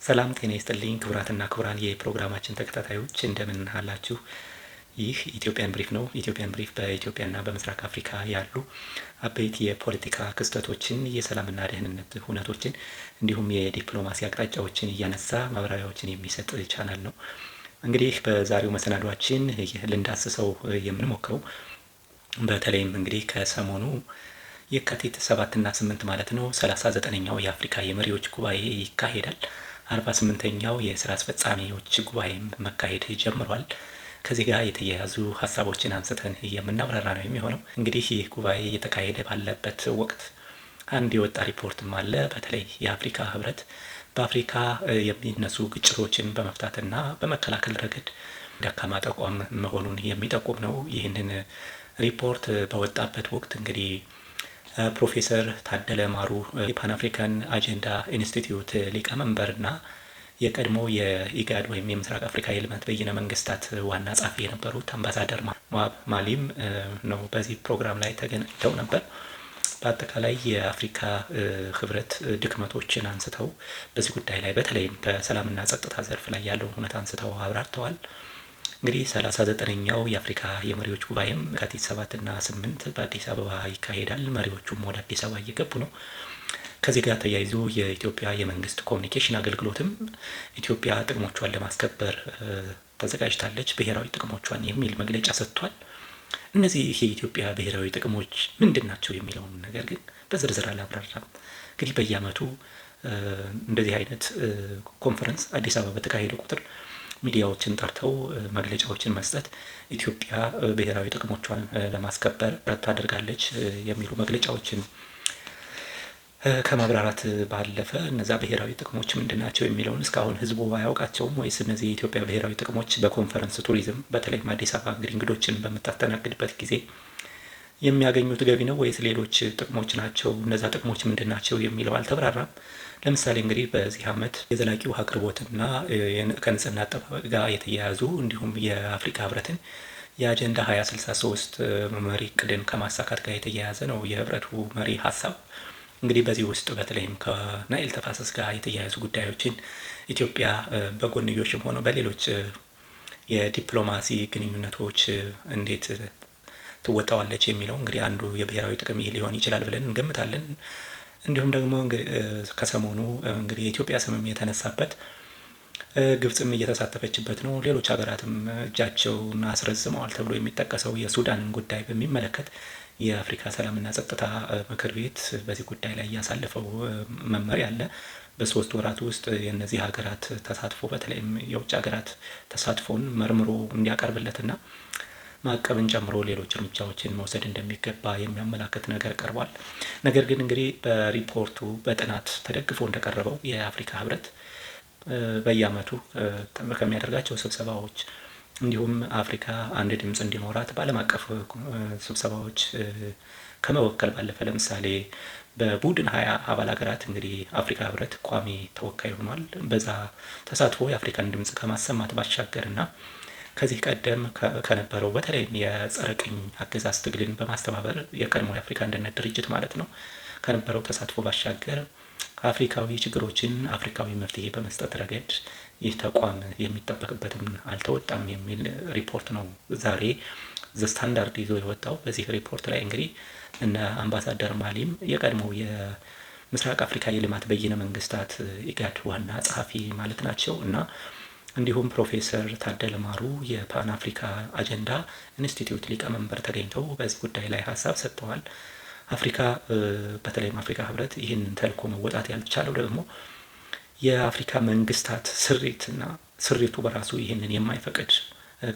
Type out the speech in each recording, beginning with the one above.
ሰላም ጤና ይስጥልኝ ክቡራትና ክቡራን የፕሮግራማችን ተከታታዮች፣ እንደምን አላችሁ? ይህ Ethiopian Brief ነው። Ethiopian Brief በኢትዮጵያና በምስራቅ አፍሪካ ያሉ አበይት የፖለቲካ ክስተቶችን፣ የሰላምና ደህንነት ሁነቶችን እንዲሁም የዲፕሎማሲ አቅጣጫዎችን እያነሳ ማብራሪያዎችን የሚሰጥ ቻናል ነው። እንግዲህ በዛሬው መሰናዷችን ልንዳስሰው የምንሞክረው በተለይም እንግዲህ ከሰሞኑ የካቲት 7ና 8 ማለት ነው፣ 39ኛው የአፍሪካ የመሪዎች ጉባኤ ይካሄዳል። 48ኛው የስራ አስፈጻሚዎች ጉባኤም መካሄድ ጀምሯል። ከዚህ ጋር የተያያዙ ሀሳቦችን አንስተን የምናብራራ ነው የሚሆነው። እንግዲህ ይህ ጉባኤ እየተካሄደ ባለበት ወቅት አንድ የወጣ ሪፖርትም አለ። በተለይ የአፍሪካ ህብረት በአፍሪካ የሚነሱ ግጭቶችን በመፍታትና በመከላከል ረገድ ደካማ ተቋም መሆኑን የሚጠቁም ነው። ይህንን ሪፖርት በወጣበት ወቅት እንግዲህ ፕሮፌሰር ታደለ ማሩ፣ የ Pan African Agenda Institute ሊቀመንበርና የቀድሞ የኢጋድ ወይም የምስራቅ አፍሪካ የልማት በይነ መንግስታት ዋና ጸሐፊ የነበሩት አምባሳደር ሞሀብ ማሊም ነው በዚህ ፕሮግራም ላይ ተገኝተው ነበር። በአጠቃላይ የአፍሪካ ህብረት ድክመቶችን አንስተው በዚህ ጉዳይ ላይ በተለይም በሰላምና ጸጥታ ዘርፍ ላይ ያለውን ሁኔታ አንስተው አብራርተዋል። እንግዲህ 39ኛው የአፍሪካ የመሪዎች ጉባኤም የካቲት 7ና 8 በአዲስ አበባ ይካሄዳል። መሪዎቹም ወደ አዲስ አበባ እየገቡ ነው። ከዚህ ጋር ተያይዞ የኢትዮጵያ የመንግስት ኮሚኒኬሽን አገልግሎትም ኢትዮጵያ ጥቅሞቿን ለማስከበር ተዘጋጅታለች፣ ብሔራዊ ጥቅሞቿን የሚል መግለጫ ሰጥቷል። እነዚህ የኢትዮጵያ ብሔራዊ ጥቅሞች ምንድን ናቸው የሚለውን ነገር ግን በዝርዝር አላብራራም። እንግዲህ በየዓመቱ እንደዚህ አይነት ኮንፈረንስ አዲስ አበባ በተካሄደ ቁጥር ሚዲያዎችን ጠርተው መግለጫዎችን መስጠት፣ ኢትዮጵያ ብሔራዊ ጥቅሞቿን ለማስከበር ጥረት ታደርጋለች የሚሉ መግለጫዎችን ከማብራራት ባለፈ እነዛ ብሔራዊ ጥቅሞች ምንድን ናቸው የሚለውን እስካሁን ህዝቡ አያውቃቸውም ወይስ እነዚህ የኢትዮጵያ ብሔራዊ ጥቅሞች በኮንፈረንስ ቱሪዝም በተለይም አዲስ አበባ እንግዲህ እንግዶችን በምታስተናግድበት ጊዜ የሚያገኙት ገቢ ነው ወይስ ሌሎች ጥቅሞች ናቸው? እነዛ ጥቅሞች ምንድን ናቸው የሚለው አልተብራራም። ለምሳሌ እንግዲህ በዚህ ዓመት የዘላቂ ውሃ አቅርቦትና ከንጽህና አጠባበቅ ጋር የተያያዙ እንዲሁም የአፍሪካ ህብረትን የአጀንዳ 2063 መሪ እቅድን ከማሳካት ጋር የተያያዘ ነው የህብረቱ መሪ ሀሳብ። እንግዲህ በዚህ ውስጥ በተለይም ከናይል ተፋሰስ ጋር የተያያዙ ጉዳዮችን ኢትዮጵያ በጎንዮሽም ሆነ በሌሎች የዲፕሎማሲ ግንኙነቶች እንዴት ትወጣዋለች የሚለው እንግዲህ አንዱ የብሔራዊ ጥቅም ይህ ሊሆን ይችላል ብለን እንገምታለን። እንዲሁም ደግሞ ከሰሞኑ እንግዲህ የኢትዮጵያ ስምም የተነሳበት፣ ግብጽም እየተሳተፈችበት ነው፣ ሌሎች ሀገራትም እጃቸውን አስረዝመዋል ተብሎ የሚጠቀሰው የሱዳንን ጉዳይ በሚመለከት የአፍሪካ ሰላምና ጸጥታ ምክር ቤት በዚህ ጉዳይ ላይ ያሳለፈው መመሪያ አለ። በ3 ወራት ውስጥ የእነዚህ ሀገራት ተሳትፎ፣ በተለይም የውጭ ሀገራት ተሳትፎን መርምሮ እንዲያቀርብለትና ማዕቀብን ጨምሮ ሌሎች እርምጃዎችን መውሰድ እንደሚገባ የሚያመላክት ነገር ቀርቧል። ነገር ግን እንግዲህ በሪፖርቱ በጥናት ተደግፎ እንደቀረበው የአፍሪካ ህብረት በየዓመቱ ከሚያደርጋቸው ስብሰባዎች እንዲሁም አፍሪካ አንድ ድምፅ እንዲኖራት በዓለም አቀፍ ስብሰባዎች ከመወከል ባለፈ፣ ለምሳሌ በቡድን 20 አባል ሀገራት እንግዲህ አፍሪካ ህብረት ቋሚ ተወካይ ሆኗል። በዛ ተሳትፎ የአፍሪካን ድምፅ ከማሰማት ባሻገር እና ከዚህ ቀደም ከነበረው በተለይም የጸረ ቅኝ አገዛዝ ትግልን በማስተባበር፣ የቀድሞ የአፍሪካ አንድነት ድርጅት ማለት ነው፣ ከነበረው ተሳትፎ ባሻገር አፍሪካዊ ችግሮችን አፍሪካዊ መፍትሄ በመስጠት ረገድ ይህ ተቋም የሚጠበቅበትን አልተወጣም የሚል ሪፖርት ነው ዛሬ The Standard ይዞ የወጣው። በዚህ ሪፖርት ላይ እንግዲህ እነ አምባሳደር ማሊም፣ የቀድሞው የምስራቅ አፍሪካ የልማት በይነ መንግስታት ኢጋድ ዋና ጸሐፊ ማለት ናቸው፣ እና እንዲሁም ፕሮፌሰር ታደለ ማሩ የ Pan Africa Agenda Institute ሊቀመንበር ተገኝተው በዚህ ጉዳይ ላይ ሀሳብ ሰጥተዋል። አፍሪካ፣ በተለይም አፍሪካ ህብረት ይህንን ተልዕኮ መወጣት ያልቻለው ደግሞ የአፍሪካ መንግስታት ስሪትና ስሪቱ በራሱ ይህንን የማይፈቅድ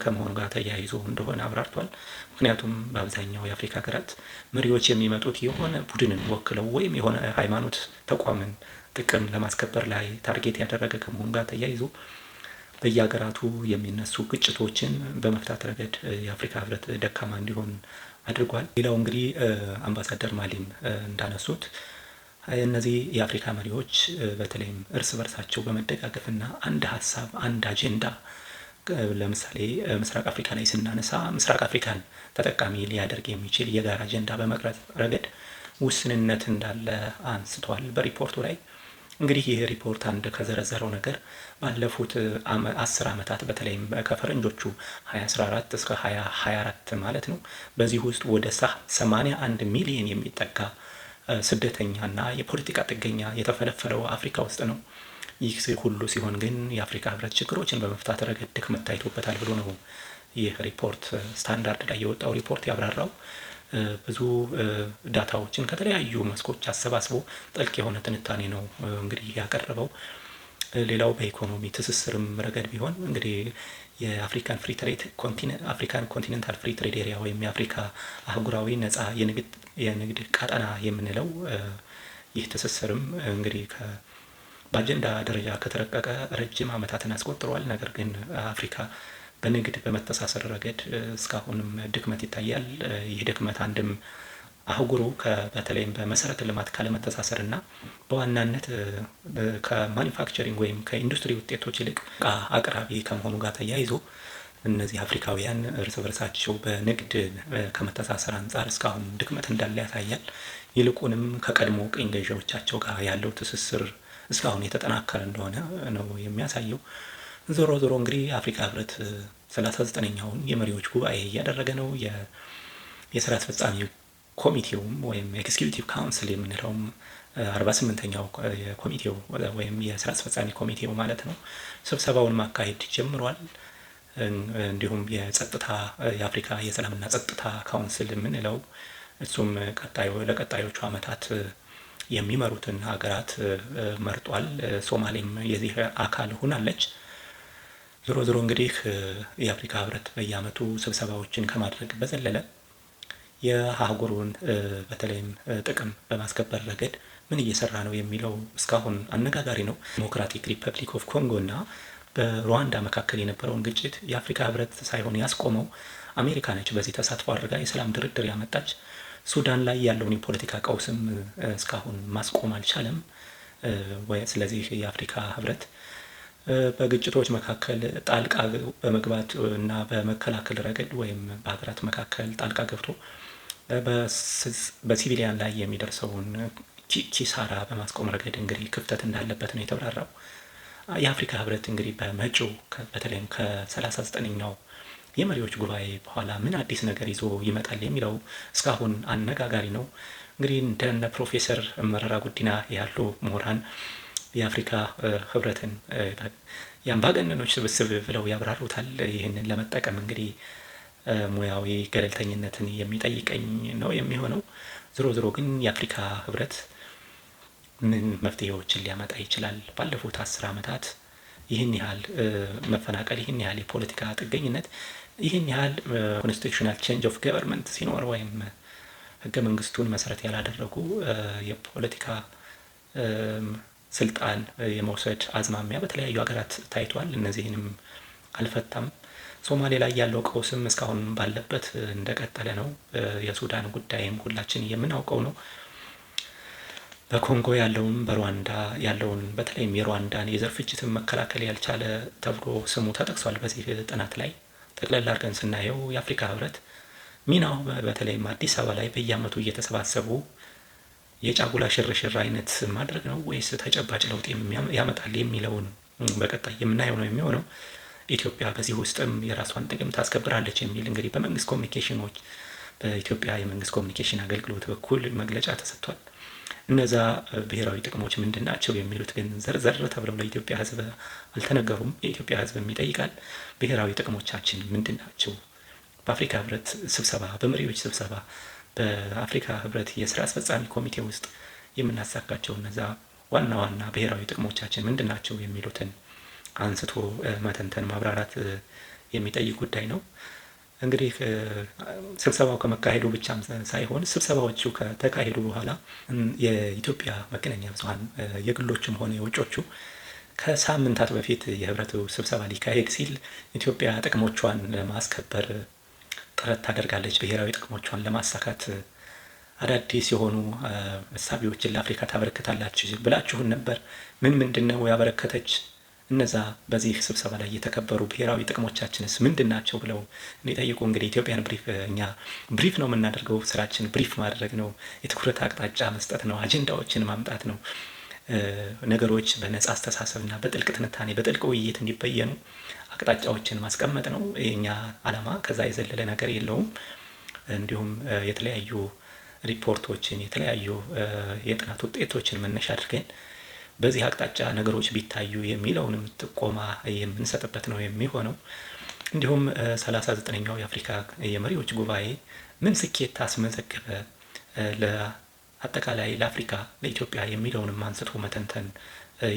ከመሆኑ ጋር ተያይዞ እንደሆነ አብራርቷል። ምክንያቱም በአብዛኛው የአፍሪካ ሀገራት መሪዎች የሚመጡት የሆነ ቡድንን ወክለው ወይም የሆነ ሃይማኖት ተቋምን ጥቅም ለማስከበር ላይ target ያደረገ ከመሆኑ ጋር ተያይዞ በየሀገራቱ የሚነሱ ግጭቶችን በመፍታት ረገድ የአፍሪካ ህብረት ደካማ እንዲሆን አድርጓል። ሌላው እንግዲህ አምባሳደር ማሊም እንዳነሱት እነዚህ የአፍሪካ መሪዎች በተለይም እርስ በርሳቸው በመደጋገፍና አንድ ሀሳብ፣ አንድ አጀንዳ፣ ለምሳሌ ምስራቅ አፍሪካ ላይ ስናነሳ ምስራቅ አፍሪካን ተጠቃሚ ሊያደርግ የሚችል የጋራ አጀንዳ በመቅረጽ ረገድ ውስንነት እንዳለ አንስቷል በሪፖርቱ ላይ። እንግዲህ ይህ ሪፖርት አንድ ከዘረዘረው ነገር ባለፉት 10 ዓመታት፣ በተለይም ከፈረንጆቹ 2014 እስከ 2024 ማለት ነው፣ በዚህ ውስጥ ወደ 81 ሚሊዮን የሚጠጋ ስደተኛና የፖለቲካ ጥገኛ የተፈለፈለው አፍሪካ ውስጥ ነው። ይህ ሁሉ ሲሆን ግን የአፍሪካ ህብረት ችግሮችን በመፍታት ረገድ ድክመት ታይቶበታል ብሎ ነው ይህ ሪፖርት፣ ስታንዳርድ ላይ የወጣው ሪፖርት ያብራራው። ብዙ ዳታዎችን ከተለያዩ መስኮች አሰባስቦ ጥልቅ የሆነ ትንታኔ ነው እንግዲህ ያቀረበው። ሌላው በኢኮኖሚ ትስስርም ረገድ ቢሆን እንግዲህ የ African Continental Free Trade Area ወይም የአፍሪካ አህጉራዊ ነፃ የንግድ ቀጠና የምንለው ይህ ትስስርም እንግዲህ በአጀንዳ ደረጃ ከተረቀቀ ረጅም ዓመታትን አስቆጥሯል። ነገር ግን አፍሪካ በንግድ በመተሳሰር ረገድ እስካሁንም ድክመት ይታያል። ይህ ድክመት አንድም አህጉሩ በተለይም በመሰረተ ልማት ካለመተሳሰር እና በዋናነት ከ manufacturing ወይም ከኢንዱስትሪ ውጤቶች ይልቅ እቃ አቅራቢ ከመሆኑ ጋር ተያይዞ እነዚህ አፍሪካውያን እርስ በርሳቸው በንግድ ከመተሳሰር አንፃር እስካሁን ድክመት እንዳለ ያሳያል። ይልቁንም ከቀድሞ ቅኝ ገዢዎቻቸው ጋር ያለው ትስስር እስካሁን የተጠናከረ እንደሆነ ነው የሚያሳየው። ዞሮ ዞሮ እንግዲህ የአፍሪካ ህብረት 39ኛውን የመሪዎች ጉባኤ እያደረገ ነው። የስራ አስፈጻሚ ኮሚቴውም ወይም executive council የምንለውም፣ 48ኛው የኮሚቴው ወይም የስራ አስፈጻሚ ኮሚቴው ማለት ነው፣ ስብሰባውን ማካሄድ ጀምሯል። እንዲሁም የጸጥታ የአፍሪካ የሰላምና ጸጥታ council የምንለው እሱም ለቀጣዮቹ ዓመታት የሚመሩትን ሀገራት መርጧል። ሶማሌም የዚህ አካል ሆናለች። ዞሮ ዞሮ እንግዲህ የአፍሪካ ህብረት በየዓመቱ ስብሰባዎችን ከማድረግ በዘለለ የአህጉሩን በተለይም ጥቅም በማስከበር ረገድ ምን እየሰራ ነው የሚለው እስካሁን አነጋጋሪ ነው። Democratic Republic of Congo እና በሩዋንዳ መካከል የነበረውን ግጭት የአፍሪካ ህብረት ሳይሆን ያስቆመው አሜሪካ ነች። በዚህ ተሳትፎ አድርጋ የሰላም ድርድር ያመጣች። ሱዳን ላይ ያለውን የፖለቲካ ቀውስም እስካሁን ማስቆም አልቻለም። ስለዚህ የአፍሪካ ህብረት በግጭቶች መካከል ጣልቃ በመግባት እና በመከላከል ረገድ ወይም በሀገራት መካከል ጣልቃ ገብቶ በ civilian ላይ የሚደርሰውን ኪሳራ በማስቆም ረገድ እንግዲህ ክፍተት እንዳለበት ነው የተብራራው። የአፍሪካ ህብረት እንግዲህ በመጪው በተለይም ከ39ኛው የመሪዎች ጉባኤ በኋላ ምን አዲስ ነገር ይዞ ይመጣል የሚለው እስካሁን አነጋጋሪ ነው። እንግዲህ እንደነ ፕሮፌሰር መረራ ጉዲና ያሉ ምሁራን የአፍሪካ ህብረትን የአምባገነኖች ስብስብ ብለው ያብራሩታል። ይህንን ለመጠቀም እንግዲህ ሙያዊ ገለልተኝነትን የሚጠይቀኝ ነው የሚሆነው። ዞሮ ዞሮ ግን የአፍሪካ ህብረት ምን መፍትሄዎችን ሊያመጣ ይችላል? ባለፉት 10 ዓመታት ይህን ያህል መፈናቀል፣ ይህን ያህል የፖለቲካ ጥገኝነት፣ ይህን ያህል constitutional change of government ሲኖር ወይም ህገ መንግስቱን መሰረት ያላደረጉ የፖለቲካ ስልጣን የመውሰድ አዝማሚያ በተለያዩ ሀገራት ታይቷል። እነዚህንም አልፈታም። ሶማሌ ላይ ያለው ቀውስም እስካሁን ባለበት እንደቀጠለ ነው። የሱዳን ጉዳይም ሁላችን የምናውቀው ነው። በኮንጎ ያለውን፣ በሩዋንዳ ያለውን፣ በተለይም የሩዋንዳን የዘር ፍጅትን መከላከል ያልቻለ ተብሎ ስሙ ተጠቅሷል። በዚህ ጥናት ላይ ጠቅለል አድርገን ስናየው የአፍሪካ ህብረት ሚናው በተለይም አዲስ አበባ ላይ በየዓመቱ እየተሰባሰቡ የጫጉላ ሽርሽር አይነት ማድረግ ነው ወይስ ተጨባጭ ለውጥ ያመጣል የሚለውን በቀጣይ የምናየው ነው የሚሆነው። ኢትዮጵያ በዚህ ውስጥም የራሷን ጥቅም ታስከብራለች የሚል እንግዲህ በመንግስት ኮሚኒኬሽኖች፣ በኢትዮጵያ የመንግስት ኮሚኒኬሽን አገልግሎት በኩል መግለጫ ተሰጥቷል። እነዛ ብሔራዊ ጥቅሞች ምንድን ናቸው የሚሉት ግን ዘርዘር ተብለው ለኢትዮጵያ ሕዝብ አልተነገሩም። የኢትዮጵያ ሕዝብም ይጠይቃል። ብሔራዊ ጥቅሞቻችን ምንድን ናቸው? በአፍሪካ ህብረት ስብሰባ፣ በመሪዎች ስብሰባ፣ በአፍሪካ ህብረት የስራ አስፈጻሚ ኮሚቴ ውስጥ የምናሳካቸው እነዛ ዋና ዋና ብሔራዊ ጥቅሞቻችን ምንድን ናቸው የሚሉትን አንስቶ መተንተን፣ ማብራራት የሚጠይቅ ጉዳይ ነው። እንግዲህ ስብሰባው ከመካሄዱ ብቻም ሳይሆን ስብሰባዎቹ ከተካሄዱ በኋላ የኢትዮጵያ መገናኛ ብዙኃን የግሎቹም ሆነ የውጮቹ ከሳምንታት በፊት የህብረቱ ስብሰባ ሊካሄድ ሲል ኢትዮጵያ ጥቅሞቿን ለማስከበር ጥረት ታደርጋለች፣ ብሔራዊ ጥቅሞቿን ለማሳካት አዳዲስ የሆኑ እሳቤዎችን ለአፍሪካ ታበረክታላችሁ ብላችሁን ነበር። ምን ምንድን ነው ያበረከተች? እነዛ በዚህ ስብሰባ ላይ የተከበሩ ብሔራዊ ጥቅሞቻችንስ ምንድን ናቸው ብለው እንዲጠይቁ እንግዲህ ኢትዮጵያን brief፣ እኛ brief ነው የምናደርገው። ስራችን brief ማድረግ ነው፣ የትኩረት አቅጣጫ መስጠት ነው፣ አጀንዳዎችን ማምጣት ነው። ነገሮች በነጻ አስተሳሰብና በጥልቅ ትንታኔ በጥልቅ ውይይት እንዲበየኑ አቅጣጫዎችን ማስቀመጥ ነው የኛ ዓላማ። ከዛ የዘለለ ነገር የለውም። እንዲሁም የተለያዩ ሪፖርቶችን፣ የተለያዩ የጥናት ውጤቶችን መነሻ አድርገን በዚህ አቅጣጫ ነገሮች ቢታዩ የሚለውንም ጥቆማ የምንሰጥበት ነው የሚሆነው። እንዲሁም 39ኛው የአፍሪካ የመሪዎች ጉባኤ ምን ስኬት አስመዘገበ ለአጠቃላይ ለአፍሪካ፣ ለኢትዮጵያ የሚለውንም አንስቶ መተንተን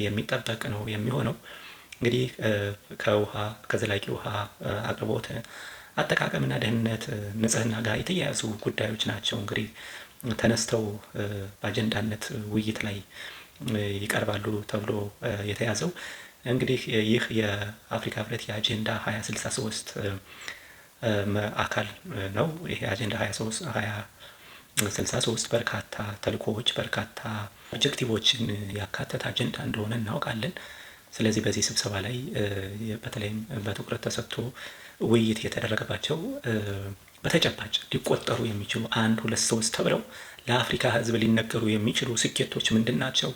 የሚጠበቅ ነው የሚሆነው። እንግዲህ ከውሃ፣ ከዘላቂ ውሃ አቅርቦት አጠቃቀምና ደህንነት፣ ንጽህና ጋር የተያያዙ ጉዳዮች ናቸው እንግዲህ ተነስተው በአጀንዳነት ውይይት ላይ ይቀርባሉ ተብሎ የተያዘው። እንግዲህ ይህ የአፍሪካ ህብረት የአጀንዳ 2063 አካል ነው። ይሄ አጀንዳ 2063 በርካታ ተልእኮዎች፣ በርካታ objective ኦችን ያካተተ አጀንዳ እንደሆነ እናውቃለን። ስለዚህ በዚህ ስብሰባ ላይ በተለይም በትኩረት ተሰጥቶ ውይይት የተደረገባቸው በተጨባጭ ሊቆጠሩ የሚችሉ 1፣ 2፣ 3 ተብለው ለአፍሪካ ህዝብ ሊነገሩ የሚችሉ ስኬቶች ምንድን ናቸው?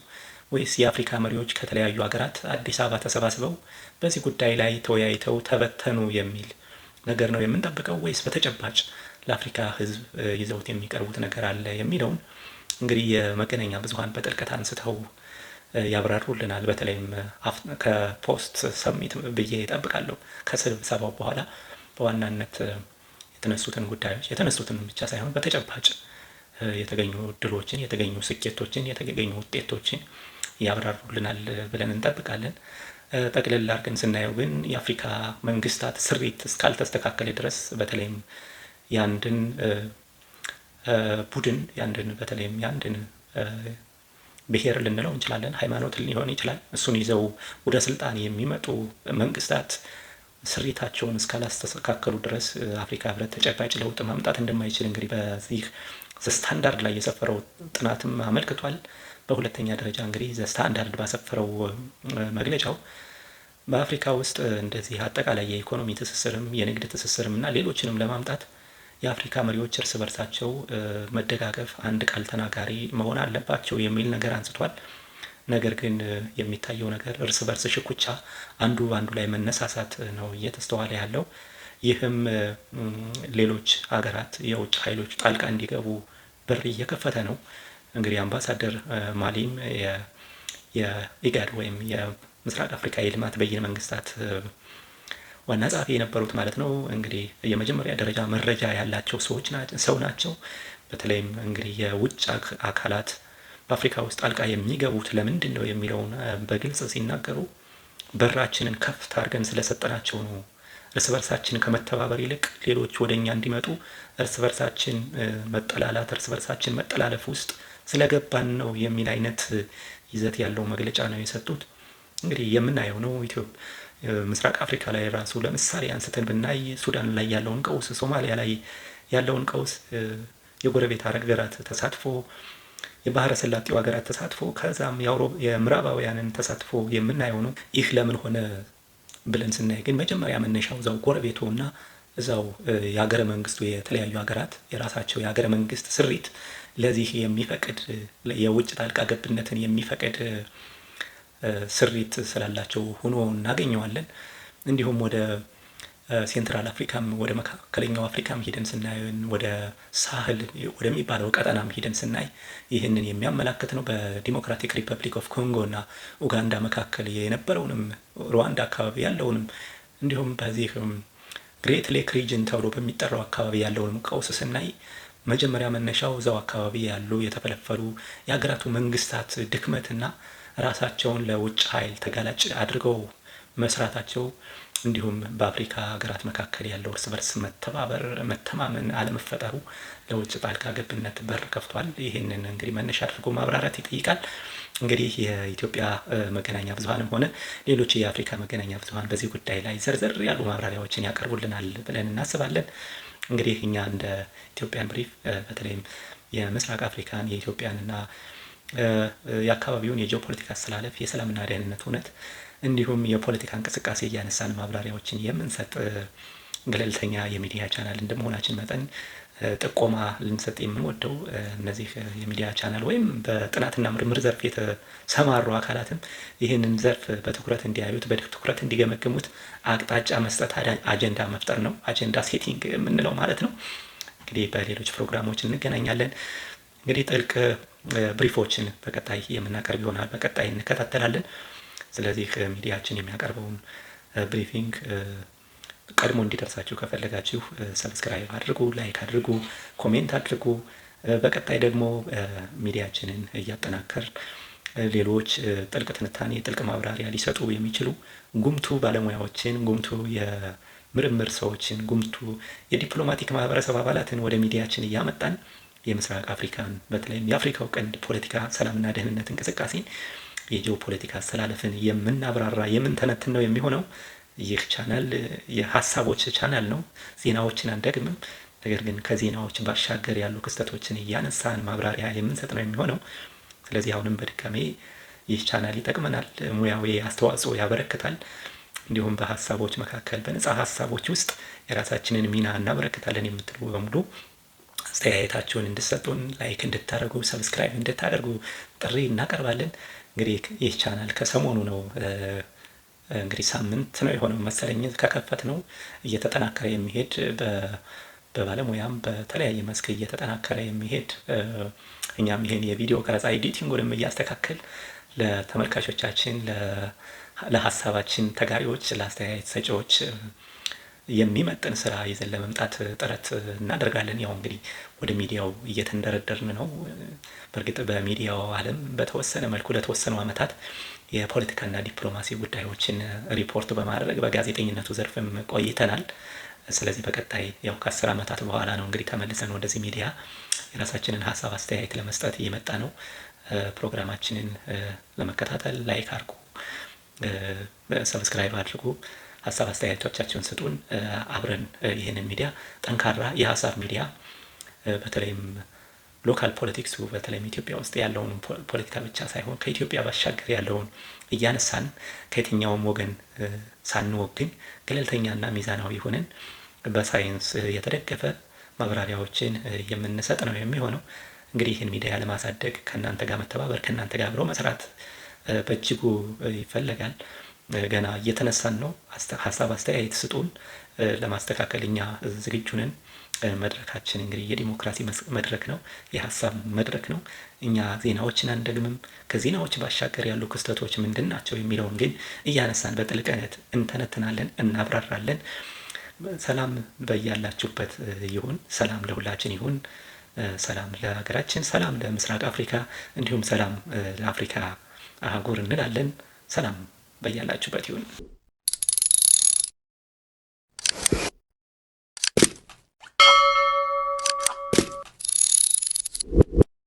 ወይስ የአፍሪካ መሪዎች ከተለያዩ ሀገራት አዲስ አበባ ተሰባስበው በዚህ ጉዳይ ላይ ተወያይተው ተበተኑ የሚል ነገር ነው የምንጠብቀው? ወይስ በተጨባጭ ለአፍሪካ ህዝብ ይዘውት የሚቀርቡት ነገር አለ የሚለውን እንግዲህ የመገናኛ ብዙኃን በጥልቀት አንስተው ያብራሩልናል። በተለይም ከ post summit ብዬ እጠብቃለሁ። ከስብሰባው በኋላ በዋናነት የተነሱትን ጉዳዮች፣ የተነሱትን ብቻ ሳይሆን በተጨባጭ የተገኙ ድሎችን፣ የተገኙ ስኬቶችን፣ የተገኙ ውጤቶችን ያብራሩልናል ብለን እንጠብቃለን። ጠቅለል አድርገን ስናየው ግን የአፍሪካ መንግስታት ስሪት እስካልተስተካከለ ድረስ፣ በተለይም የአንድን ቡድን፣ የአንድን፣ በተለይም የአንድን ብሔር ልንለው እንችላለን፣ ሃይማኖት ሊሆን ይችላል፣ እሱን ይዘው ወደ ስልጣን የሚመጡ መንግስታት ስሪታቸውን እስካላስተካከሉ ድረስ አፍሪካ ህብረት ተጨባጭ ለውጥ ማምጣት እንደማይችል እንግዲህ በዚህ The Standard ላይ የሰፈረው ጥናትም አመልክቷል። በሁለተኛ ደረጃ እንግዲህ The Standard ባሰፈረው መግለጫው በአፍሪካ ውስጥ እንደዚህ አጠቃላይ የኢኮኖሚ ትስስርም፣ የንግድ ትስስርም እና ሌሎችንም ለማምጣት የአፍሪካ መሪዎች እርስ በርሳቸው መደጋገፍ፣ አንድ ቃል ተናጋሪ መሆን አለባቸው የሚል ነገር አንስቷል። ነገር ግን የሚታየው ነገር እርስ በርስ ሽኩቻ፣ አንዱ በአንዱ ላይ መነሳሳት ነው እየተስተዋለ ያለው። ይህም ሌሎች ሀገራት፣ የውጭ ኃይሎች ጣልቃ እንዲገቡ በር እየከፈተ ነው። እንግዲህ አምባሳደር ማሊም፣ የኢጋድ ወይም የምስራቅ አፍሪካ የልማት በይነ መንግስታት ዋና ጸሐፊ የነበሩት ማለት ነው። እንግዲህ የመጀመሪያ ደረጃ መረጃ ያላቸው ሰዎች ሰው ናቸው። በተለይም እንግዲህ የውጭ አካላት በአፍሪካ ውስጥ ጣልቃ የሚገቡት ለምንድን ነው የሚለውን በግልጽ ሲናገሩ በራችንን ከፍት አድርገን ስለሰጠናቸው ነው። እርስ በርሳችን ከመተባበር ይልቅ ሌሎች ወደ እኛ እንዲመጡ እርስ በርሳችን መጠላላት፣ እርስ በርሳችን መጠላለፍ ውስጥ ስለገባን ነው የሚል አይነት ይዘት ያለው መግለጫ ነው የሰጡት። እንግዲህ የምናየው ነው። ምስራቅ አፍሪካ ላይ ራሱ ለምሳሌ አንስተን ብናይ ሱዳን ላይ ያለውን ቀውስ፣ ሶማሊያ ላይ ያለውን ቀውስ፣ የጎረቤት ሀገራት ተሳትፎ፣ የባህረ ሰላጤው ሀገራት ተሳትፎ፣ ከዛም የምዕራባውያንን ተሳትፎ የምናየው ነው። ይህ ለምን ሆነ ብለን ስናይ ግን መጀመሪያ መነሻው እዛው ጎረቤቱ እና እዛው የሀገረ መንግስቱ፣ የተለያዩ ሀገራት የራሳቸው የሀገረ መንግስት ስሪት ለዚህ የሚፈቅድ፣ የውጭ ጣልቃ ገብነትን የሚፈቅድ ስሪት ስላላቸው ሆኖ እናገኘዋለን። እንዲሁም ወደ Central አፍሪካም፣ ወደ መካከለኛው አፍሪካም ሂደን ስናይ፣ ወደ ሳህል ወደሚባለው ቀጠናም ሂደን ስናይ ይህንን የሚያመላክት ነው። በ Democratic Republic of Congo እና ኡጋንዳ መካከል የነበረውንም፣ ሩዋንዳ አካባቢ ያለውንም፣ እንዲሁም በዚህ Great Lake region ተብሎ በሚጠራው አካባቢ ያለውንም ቀውስ ስናይ መጀመሪያ መነሻው እዛው አካባቢ ያሉ የተፈለፈሉ የሀገራቱ መንግስታት ድክመትና ራሳቸውን ለውጭ ኃይል ተጋላጭ አድርገው መስራታቸው፣ እንዲሁም በአፍሪካ ሀገራት መካከል ያለው እርስ በርስ መተባበር፣ መተማመን አለመፈጠሩ ለውጭ ጣልቃ ገብነት በር ከፍቷል። ይህንን እንግዲህ መነሻ አድርጎ ማብራራት ይጠይቃል። እንግዲህ የኢትዮጵያ መገናኛ ብዙኃንም ሆነ ሌሎች የአፍሪካ መገናኛ ብዙኃን በዚህ ጉዳይ ላይ ዘርዘር ያሉ ማብራሪያዎችን ያቀርቡልናል ብለን እናስባለን። እንግዲህ እኛ እንደ Ethiopian Brief በተለይም የምስራቅ አፍሪካን፣ የኢትዮጵያንና የአካባቢውን የጂኦፖለቲካ አሰላለፍ፣ የሰላምና ደህንነት እውነት እንዲሁም የፖለቲካ እንቅስቃሴ እያነሳን ማብራሪያዎችን የምንሰጥ ገለልተኛ የሚዲያ ቻናል እንደመሆናችን መጠን ጥቆማ ልንሰጥ የምንወደው እነዚህ የሚዲያ ቻናል ወይም በጥናትና ምርምር ዘርፍ የተሰማሩ አካላትም ይህንን ዘርፍ በትኩረት እንዲያዩት፣ በትኩረት እንዲገመግሙት አቅጣጫ መስጠት፣ አጀንዳ መፍጠር ነው። Agenda setting የምንለው ማለት ነው። እንግዲህ በሌሎች ፕሮግራሞች እንገናኛለን። እንግዲህ ጥልቅ brief ኦችን በቀጣይ የምናቀርብ ይሆናል። በቀጣይ እንከታተላለን። ስለዚህ ሚዲያችን የሚያቀርበውን briefing ቀድሞ እንዲደርሳችሁ ከፈለጋችሁ subscribe አድርጉ፣ like አድርጉ፣ comment አድርጉ። በቀጣይ ደግሞ ሚዲያችንን እያጠናከር ሌሎች ጥልቅ ትንታኔ፣ ጥልቅ ማብራሪያ ሊሰጡ የሚችሉ ጉምቱ ባለሙያዎችን፣ ጉምቱ የምርምር ሰዎችን፣ ጉምቱ የዲፕሎማቲክ ማህበረሰብ አባላትን ወደ ሚዲያችን እያመጣን የምስራቅ አፍሪካን በተለይም የአፍሪካው ቀንድ ፖለቲካ፣ ሰላምና ደህንነት እንቅስቃሴን፣ የጂኦፖለቲካ አሰላለፍን የምናብራራ፣ የምንተነትን ነው የሚሆነው። ይህ ቻናል የሀሳቦች ቻናል ነው። ዜናዎችን አንደግምም። ነገር ግን ከዜናዎች ባሻገር ያሉ ክስተቶችን እያነሳን ማብራሪያ የምንሰጥ ነው የሚሆነው። ስለዚህ አሁንም በድጋሜ ይህ ቻናል ይጠቅመናል፣ ሙያዊ አስተዋጽኦ ያበረክታል። እንዲሁም በሀሳቦች መካከል በነጻ ሀሳቦች ውስጥ የራሳችንን ሚና እናበረክታለን የምትሉ በሙሉ አስተያየታችሁን እንድትሰጡን፣ like እንድታደርጉ፣ subscribe እንድታደርጉ ጥሪ እናቀርባለን። እንግዲህ ይህ ቻናል ከሰሞኑ ነው፣ እንግዲህ ሳምንት ነው የሆነው መሰለኝ ከከፈት ነው፣ እየተጠናከረ የሚሄድ፣ በባለሙያም በተለያየ መስክ እየተጠናከረ የሚሄድ፣ እኛም ይሄን የቪዲዮ ቀረጻ editing ኡንም እያስተካከል ለተመልካቾቻችን፣ ለሀሳባችን ተጋሪዎች፣ ለአስተያየት ሰጪዎች የሚመጥን ስራ ይዘን ለመምጣት ጥረት እናደርጋለን። ያው እንግዲህ ወደ ሚዲያው እየተንደረደርን ነው። በእርግጥ በሚዲያው ዓለም በተወሰነ መልኩ ለተወሰኑ ዓመታት የፖለቲካና ዲፕሎማሲ ጉዳዮችን ሪፖርት በማድረግ በጋዜጠኝነቱ ዘርፍም ቆይተናል። ስለዚህ በቀጣይ ያው ከ10 ዓመታት በኋላ ነው እንግዲህ ተመልሰን ወደዚህ ሚዲያ የራሳችንን ሀሳብ አስተያየት ለመስጠት እየመጣ ነው። ፕሮግራማችንን ለመከታተል like አድርጉ፣ subscribe አድርጉ፣ ሀሳብ አስተያየቶቻችሁን ስጡን። አብረን ይህንን ሚዲያ ጠንካራ የሀሳብ ሚዲያ፣ በተለይም local politics ኡ፣ በተለይም ኢትዮጵያ ውስጥ ያለውን ፖለቲካ ብቻ ሳይሆን ከኢትዮጵያ ባሻገር ያለውን እያነሳን፣ ከየትኛውም ወገን ሳንወግን፣ ገለልተኛና ሚዛናዊ ሆነን በሳይንስ የተደገፈ ማብራሪያዎችን የምንሰጥ ነው የሚሆነው። እንግዲህ ይህን ሚዲያ ለማሳደግ ከእናንተ ጋር መተባበር፣ ከእናንተ ጋር አብሮ መስራት በእጅጉ ይፈለጋል። ገና እየተነሳን ነው። ሀሳብ አስተያየት ስጡን። ለማስተካከል እኛ ዝግጁ ነን። መድረካችን እንግዲህ የዲሞክራሲ መድረክ ነው፣ የሀሳብ መድረክ ነው። እኛ ዜናዎችን አንደግምም። ከዜናዎች ባሻገር ያሉ ክስተቶች ምንድን ናቸው የሚለውን ግን እያነሳን በጥልቀት እንተነትናለን፣ እናብራራለን። ሰላም በያላችሁበት ይሁን። ሰላም ለሁላችን ይሁን። ሰላም ለሀገራችን፣ ሰላም ለምስራቅ አፍሪካ፣ እንዲሁም ሰላም ለአፍሪካ አህጉር እንላለን። ሰላም በያላችሁበት ይሁን።